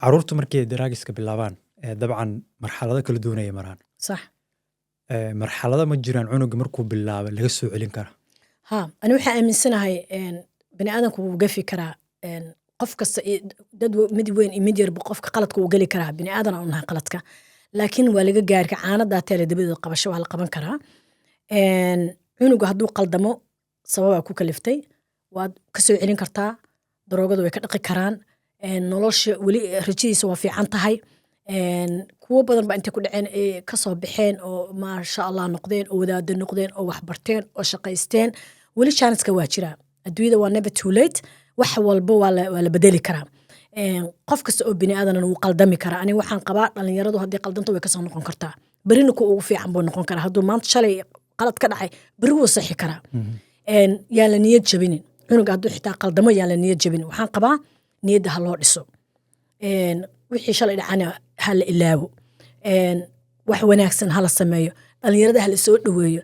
Carruurtu markay drugs-ka bilaabaan, dabcan marxalado kala duwan ayay maraan. Sax. Marxalado ma jiraan cunuga markuu bilaabo laga soo celin kara? Ha, ani waxaa aaminsanahay bani aadamku wuu gafi karaa. Qof kasta dad mid weyn iyo mid yarba, qofka qaladka wuu geli karaa. Bani aadan aan unahay qaladka, laakiin waa laga gaari karaa. Caanadaa teele dabadeed qabasho waa la qaban karaa. Cunuga hadduu qaldamo, sababaa ku kaliftay, waad ka soo celin kartaa. Daroogada way ka dhaqi karaan. Nolosha weli rajadiisa waa fiican tahay. Kuwo badan baa intay ku dhaceen ay kasoo baxeen oo maasha Allah noqdeen oo wadaado noqdeen oo wax barteen oo shaqaysteen. Weli chance-ka waa jiraa. Adduunyada waa never too late. Wax walba waa la bedeli karaa. Qof kasta oo bini aadanana wuu qaldami karaa. Aniga waxaan qabaa dhalinyaradu haddii qaldanto way kasoo noqon kartaa. Berina kuwa ugu fiican buu noqon karaa. Hadduu maanta shalay qalad ka dhacay, beri wuu sixi karaa. Yaan la niyad jabinin. Cunuga hadduu xitaa qaldamo, yaan la niyad jabinin. Waxaan qabaa niyadda ha loo dhiso. Wixii shalay dhacana ha la ilaawo. Wax wanaagsan ha la sameeyo. Dhalinyarada ha la soo dhoweeyo.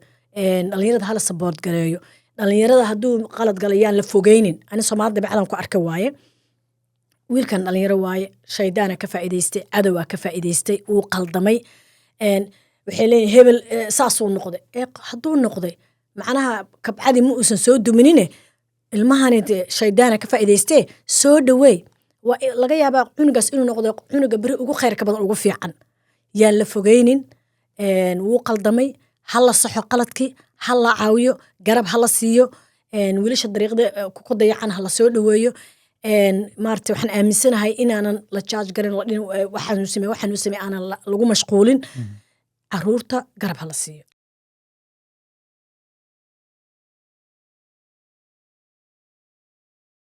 Dhalinyarada ha la support gareeyo. Dhalinyarada hadduu qalad galo, yaan la fogeynin. Ani Soomaalida dabeecadaan ku arka waaye: wiilkan dhalinyaro waaye, shaydaana ka faa'iidaystay, cadowaa ka faa'iidaystay, wuu qaldamay. Waxay leeyihin hebel saasuu noqday. Hadduu noqday, macnaha kabcadi ma uusan soo duminine. Ilmahani dee shaydaana ka faa'iidaystee, soo dhaweey. Waa laga yaabaa cunugaas inuu noqdo cunuga beri ugu khayrka badan, ugu fiican. Yaan la fogeynin. Wuu qaldamay, ha la saxo qaladkii, ha la caawiyo, garab ha la siiyo. Wiilasha dariiqda ku dayacan ha la soo dhaweeyo. Maarata, waxaan aaminsanahay inaanan la judge garin, la dhihin waxaanuu samey, waxaanuu samey, aanan lagu mashquulin. Caruurta garab ha la siiyo.